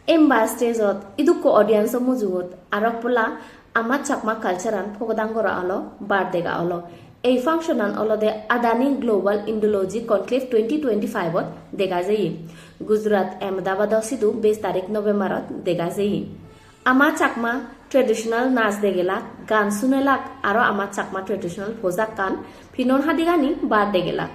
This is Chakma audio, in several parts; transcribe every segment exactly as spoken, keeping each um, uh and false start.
Emba stage-ot idukko audience-o mujungot arok pola ama Chakma culture-an pogodang gora olo, bar dega olo. Ei function-an olode Adani Global Indology Conclave twenty twenty-five-ot dega jeye. Gujarat Ahmedabad-o sidu beis tarik November-ot dega jeye. Ama Chakma traditional nach degelak, gan sunelak, aro ama Chakma traditional pojak-kan pinon hadigani bar degelak.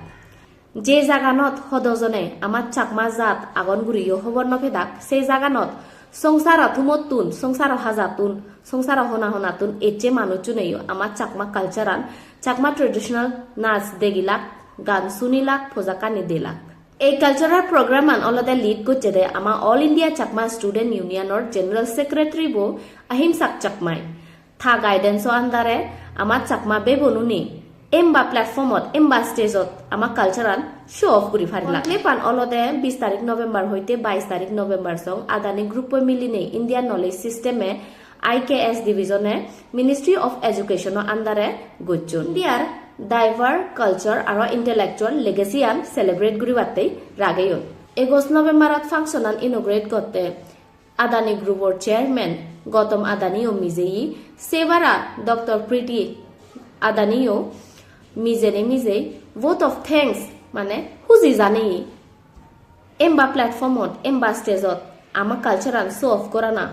Je jaganot hodojone ama Chakma jat agon guriyo hobor no pedak, se jaganot songsaro thumottun, songsaro hajattun, songsaro hona honattun ecche manucchuneyo ama Chakma culture-an, Chakma traditional nach degilak, gan sunilak, pojakkani delak. Ei cultural program-an olode lead gocchede ama All India Chakma Student Union-or General Secretary bo Ahimsak Chakmai. Ta guidance-o under-e ama Chakma bebonune emba platform-ot, emba stage-ot ama culture-an show off guri parilak. Conclave-an olode bis tarik November hoite bais tarik November song Adani Group-oi milinei Indian Knowledge System-e I K S division-e Ministry of Education-o under-e gocchon. Indiar diverse culture aro intellectual legacy-an celebrate guribattei rageyon. Egoch November-ot function-an inaugurate gotte Adani Group-or chairman Gautam Adani-o mijeye, se bara Doctor Priti Adani-o mijene mijei vote of thanks, mane huji janeye. Emba platform-ot, emba stage-ot ama culture-an show off gorana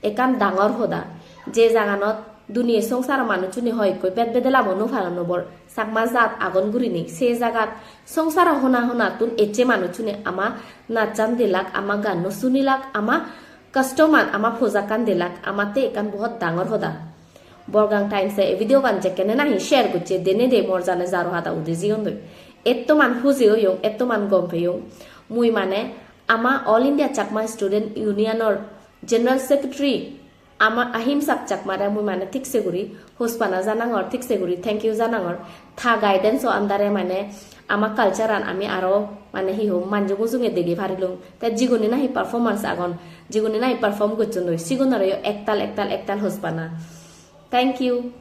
ekkan dangor hoda. Je jaganot duniye songsaro manuchchune hoi ikkoi bet bedelamo no paron obor, Chakma jat agon gurinei, se jagat songsaro hona honattun ecche manuchchune ama nachan delak, ama ganno sunilak, ama custom-an, ama pojakkan delak, amatte ekkan bohot dangor hoda. Borgang Times-e ei video-gan jekkene nahi share gocche, dene de mor jane jaro hada udi jeyondoi. Ettoman huji oyong, ettoman gom peyong. Mui mane ama All India Chakma Student Union-or General Secretary ama Ahimsak Chakmare mui mane thik se guri hospana janangor, thik se guri thank you janangor. Ta guidance-o under-e mane ama culture-an ami aro mane hi hom manjo mujunge dege parilung. Te jiguni nahi performance agon, jiguni nahi perform gocchondoi, sigunore-o ektal, ektal, ektal hospana. Thank you.